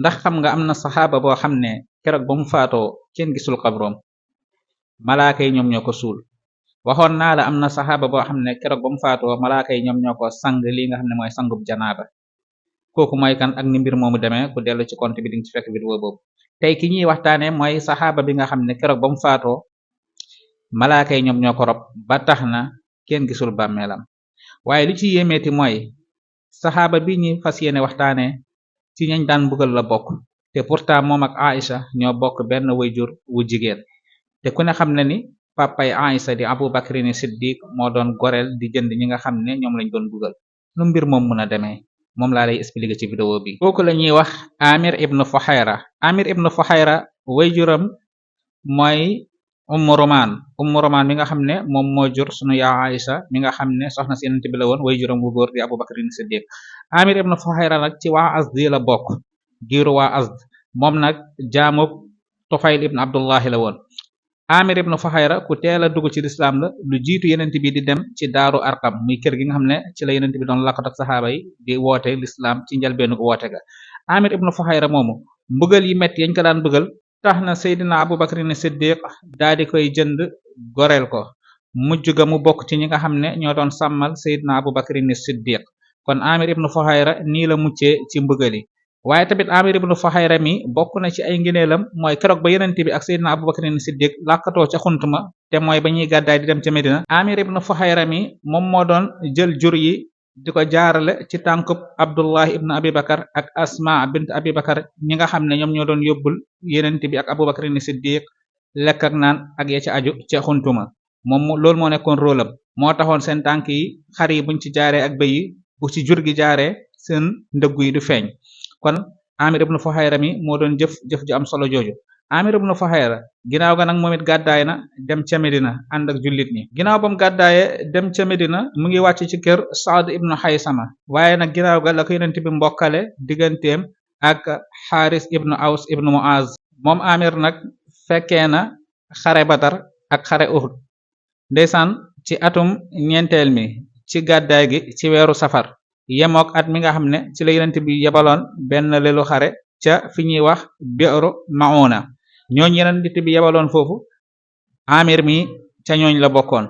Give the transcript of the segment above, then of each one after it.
ndax xam nga am na saxaaba boo xam ne keroog ba mu faatoo kenn gisul xabroom malaaka yi ñoom ñoo ko suul waxoon naa la am na saxaaba boo xam ne keroog ba mu faatoo malaaka yi ñoom ñoo ko sang lii nga xam ne mooy sangub janaaba kooku mooy kan ak ni mbir moomu demee ku dellu ci compte bi di nga ci fekk vidéo boobu tey ki ñuy waxtaane mooy saxaaba bi nga xam ne keroog ba mu faatoo malaaka yi ñoom ñoo ko rob ba tax na kenn gisul bàmmeelam waaye li ci yéemeeti mooy saxaaba bi ñi fas yéene waxtaane ci ñañ daan mbugal la bokk te pourtant moom ak Aïcha ñoo bokk benn wayjur wu jigéen te ku ne xam na ni papay Aïcha di Abu Bakrin Siddiq moo doon goreel di jënd ñi nga xam ne ñoom lañ doon mbugal nu mbir moom mën a demee moom laa lay expliquer ci vidéo bi kooku la ñuy wax Amir ibn Fuhayra Amir ibn Fuhayra wayjuram mooy Ummu Romaan mi nga xam ne moom moo jur sunu yaa Aïcha mi nga xam ne soxna si Yonent bi la woon wayjuram wu góor di Abu Bakrin Siddiq Amir ibn Fuhayra nag ci waa Azd la bokk giiru waa Azd moom nag jaamub Tufayl ibn Abdullahi la woon Amir ibn Fuhayra ku teel a dugg ci lislaam la lu jiitu Yonent bi di dem ci daaru Arqam muy kër gi nga xam ne ci la Yonent bi doon laqat ak saxaaba yi di woote lislaam ci njëlbeenu woote ga Amir ibn Fuhayra moomu mbugal yi metti yañ ko daan bëggal tax na Seydina Abu Bakrin Siddiq daa di koy jënd goreel ko mujj ga mu bokk ci ñi nga xam ne ñoo doon sàmmal Seydina Abu Bakrin Siddiq kon Amir ibn Fuhayra nii la muccee ci mbugal yi waaye tamit Amir ibn Fuhayra mi bokk na ci ay ngineelam mooy keroog ba Yonent bi ak Seydina Abu Bakrin Siddiq làkkatoo ca xuntuma te mooy ba ñuy gàddaay di dem ca Medina Amir ibn Fuhayra mi moom moo doon jël jur yi di ko jaarale ci tànkub Abdullah ibn Abi Bakar ak Asma bint Abi Bakar ñi nga xam ne ñoom ñoo doon yóbbul Yonent bi ak Abu Bakrin Siddiq lekk ak naan ak ya ca aju ca xuntuma moom loolu moo nekkoon rôlam moo taxoon seen tànk yi xar yi buñ ci jaaree ak bëy yi bu ci jur gi jaaree seen ndëggu yi du feeñ kon Amir ibn Fuhayra mi moo doon jëf ju am solo jooju Amir ibn Fuhayra ginnaaw ga nag moom it gàddaay na dem ca Medina ànd ak jullit ñi ginnaaw ba mu gàddaaye dem ca Medina mu ngi wàcc ci kër Saad ibn Haysama waaye nag ginnaaw ga la ko Yonent bi mbokkale digganteem ak Haris ibn Aws ibn Muaz moom Amir nag fekkee na xare Badar ak xare Uhud ndeysaan ci atum ñeenteel mi ci gàddaay gi ci weeru safar yemook at mi nga xam ne ci la Yonent bi yebaloon benn lelu xare ca fi ñuy wax Bi'ru Mauna ñooñ Yonent bi yebaloon foofu Amir mi ca ñooñ la bokkoon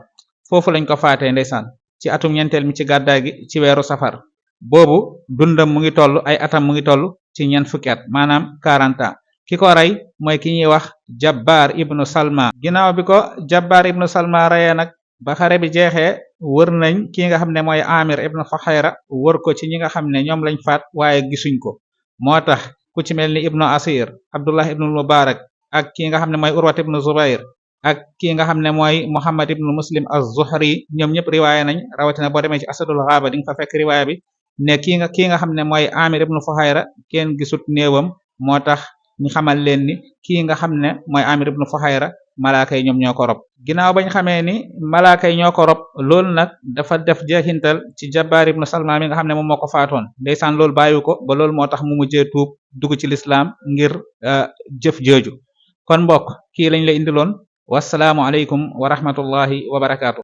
foofu lañ ko faatee ndeysaan ci atum ñeenteel mi ci gàddaay gi ci weeru safar boobu dundam mu ngi toll ay atam mu ngi toll ci ñeent fukki at maanaam 40 ans ki ko rey mooy ki ñuy wax Jabbar ibnu Salma ginnaaw bi ko Jabbar ibnu Salma reyee nag ba xare bi jeexee wër nañ ki nga xam ne mooy Amir ibn Fuhayra wër ko ci ñi nga xam ne ñoom lañ faat waaye gisuñ ko moo tax ku ci mel ni ibnu Asir Abdullah ibnu Mubarak ak ki nga xam ne mooy Urwat ibnu Zubayr ak ki nga xam ne mooy Muhammad ibnu Muslim az-Zuhri ñoom ñëpp riwaaya nañ rawatina boo demee ci Asadul Ghaba di nga fa fekk riwaaya bi ne ki nga xam ne mooy Amir ibn Fuhayra kenn gisut néewam moo tax ñu xamal leen ni kii nga xam ne mooy Amir ibn Fuhayra malaaka yi ñoom ñoo ko rob ginnaaw bañ xamee ni malaaka yi ñoo ko rob loolu nag dafa def jeexintal ci Jabbar ibn Salma mi nga xam ne moom moo ko faatoon ndeysaan loolu bàyyi ko ba loolu moo tax mu mujjee tuub dugg ci lislaam ngir jëf jooju kon mbokk kii lañ la indiloon wasalaamu aleykum wa rahmatullahi wa barakaatu